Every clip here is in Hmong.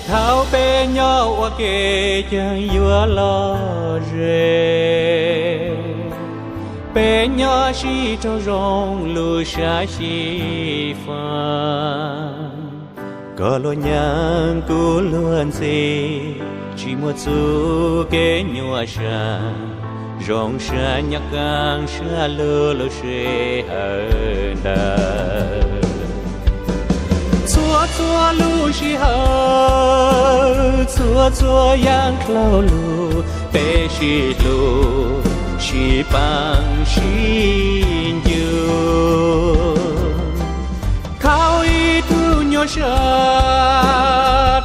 Thaum peb nyob ua ke ces yuav lom zem, peb nyob sib raug zoo lub sab xyiv fab. Koj luag nyaab kuv luag ntxhi, tsis muaj txuj kev nyuaj sa, zoo sab nyob kaaj sab lug lub sij hawm ntawd. Txhua txhua lub sij hawm, txhua txhua yaam dlhau lug, peb sib hlub sib paab sib ncu. Thaum ib tug nyuaj sa,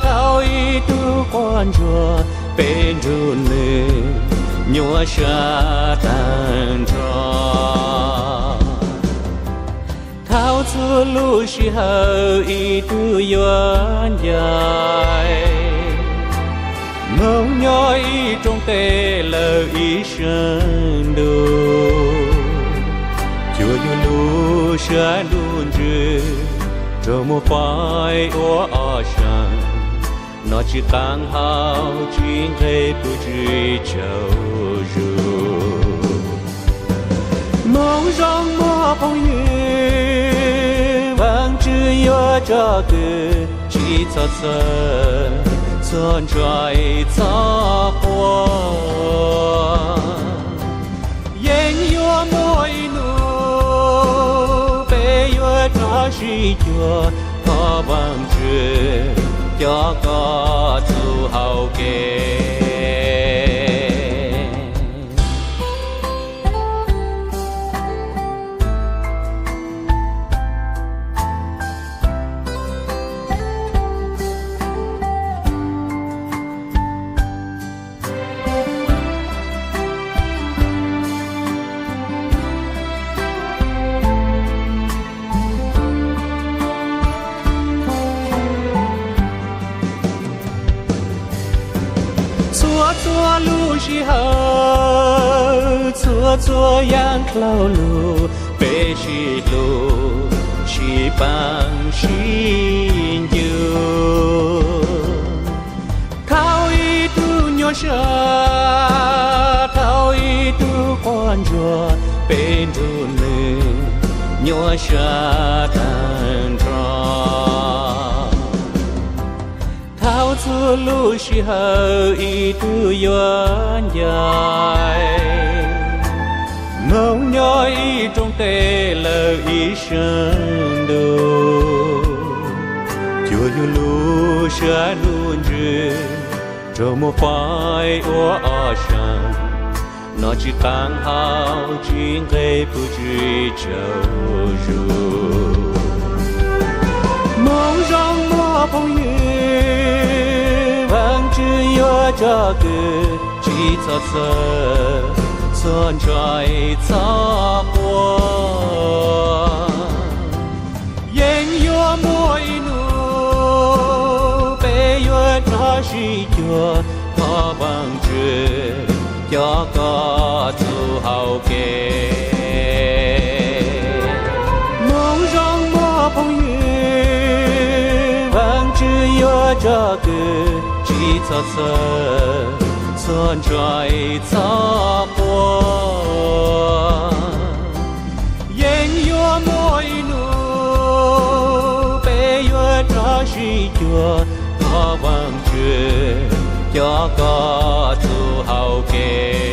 thaum ib tug quaj ntsuag, peb nrug nwg nyuaj sa taag nrho. Thaum txhua lub sij hawm ib tug yuav ncaim, moog nyob ib rooj teb lawm ib sab ntuj, cuag yug lub sab ntuj ntsws, raug muab faib ua ob sab, noj tsis qaab haus tsis nqeg puj tsis tsaug zug. Moog zoo muaj phooj ywg, Vaajtswv yuav tso kwv, tsis txhob txhawj, txhob ntshai txhob quaj. Yeej yuav muaj ib nub peb yuav rov sib cuag, thov Vaajtswv coj koj txuj hauv kev. Txhua txhua lub sij hawm, txhua txhua yaam dlhau lug, peb sib hlub sib paab sib ncu. Thaum ib tug nyuaj sa, thaum ib tug quaj ntsuag, peb nrug nwg nyuaj sa taag nrho. Thaum txhua lub sij hawm ib tug yuav ncaim, moog nyob ib rooj teb lawm ib sab ntuj, cuag yug lub sab ntuj ntsws, raug muab faib ua ob sab, noj tsis qaab haus tsis nqeg puj tsis tsaug zug. Moog zoo muaj phooj ywg, Vaajtswv yuav tso kwv, tsis txhob txhawj, txhob ntshai txhob quaj. Yeej yuav muaj ib nub peb yuav rov sib cuag, thov Vaajtswv coj koj txuj hauv kev. Moog zoo muaj phooj ywg, Vaajtswv yuav tso kwv, tsis txhob txhawj, txhob ntshai txhob quaj. Yeej yuav muaj ib nub peb yuav rov sib cuag, thov Vaajtswv coj koj txuj hauv kev.